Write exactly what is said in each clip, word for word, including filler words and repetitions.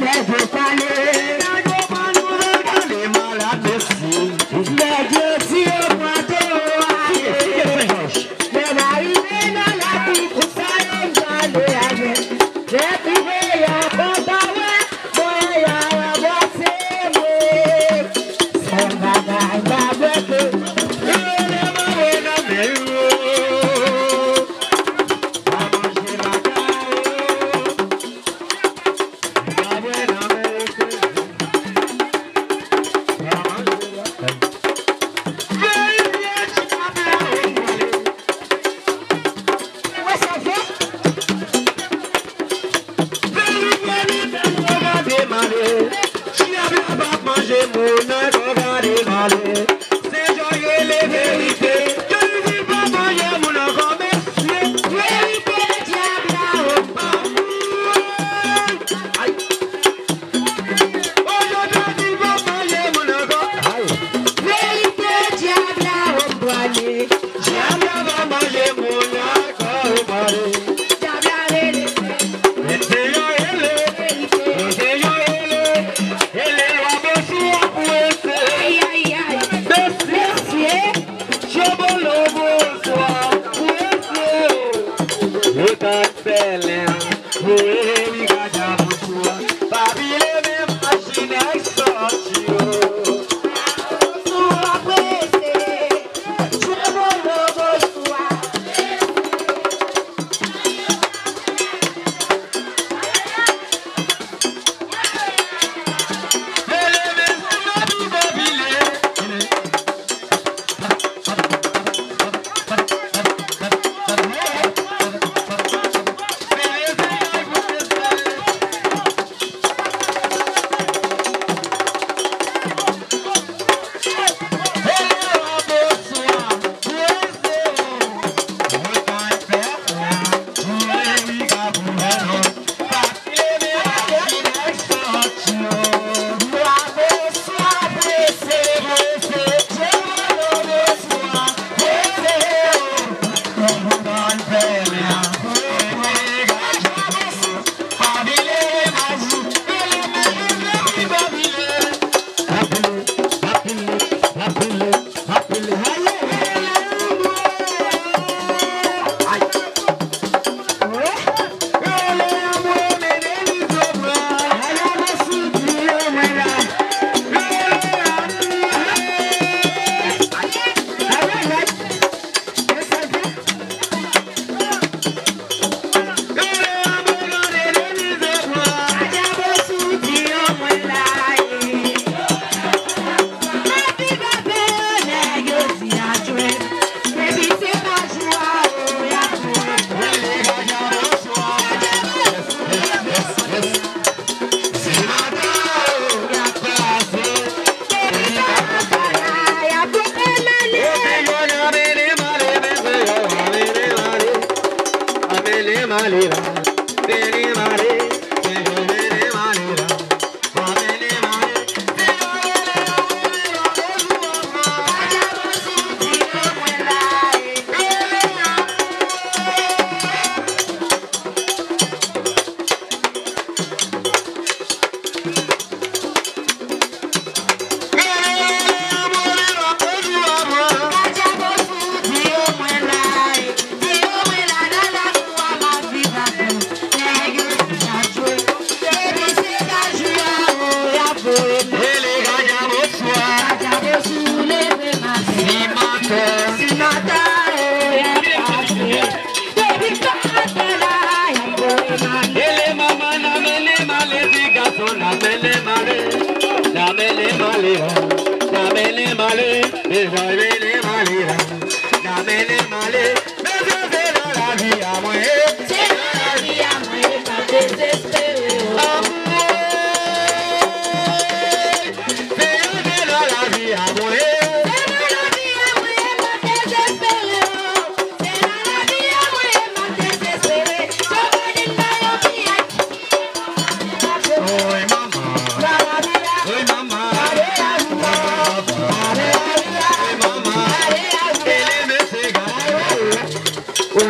Nèg yo pale. Nèg yo pale, nou regade malad, mesye. Nèg yo di yo pran towo ale. Lè m arive nan lakou, pou sa yo m pale avè. Lè m rive, y a kontan wè mwen, y a ranmase mwen. Sèl bagay m pa bwè ke yo lè m antre nan men yo. Pa manje lakay yo. Dyab la p ap manje moun nan, gade male. Se jan yo rele verite. Yo di pa manje moun ankò, mesye. Verite, dyab la, o. Ay. Ojodwi yo di pa manje moun ankò. Ay. Verite, dyab la, o, pwale. Dyab la pa manje moun ankò, o, pwale. Dyab la rele. Mesye yo rele. Mesye yo rele. Rele lwa bosou a prese. Ay, ay, ay. Mesye. Mesye. Jobolo bosou a prese. Yo ta fè lè. Wi, wi, gadya bosou a. Pa vile men machin nèg sòti yo. Bosou a prese. Jobolo bosou a.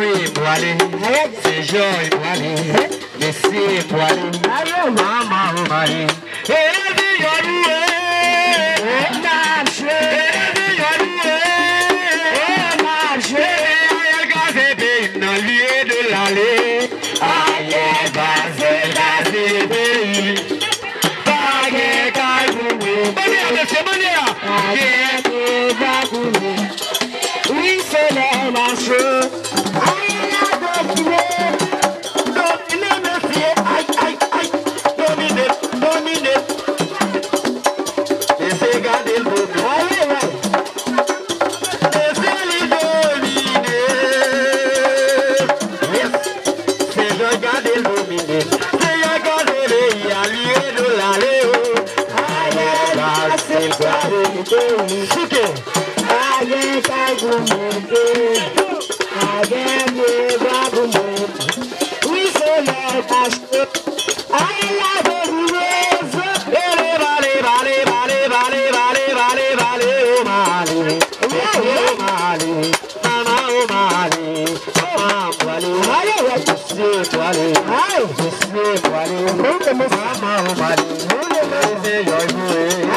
Wi, m pwale. Se Joy pwale. Mesye pwale. Ayo, mama, oh, Souke. Pa gen kay pou m rete. Pa gen pye bwa pou m rete. Wi, solèy kache. Ay, la doulez. Ele, vale, vale, vale, vale, vale, vale, vale, o male. Ele, o male. Mama, o male. Mama, o male. Ay, ay, ay. Mesye, o male. Ay. Mesye, o male. Mama, o male. Mesye, yo, yo, eh.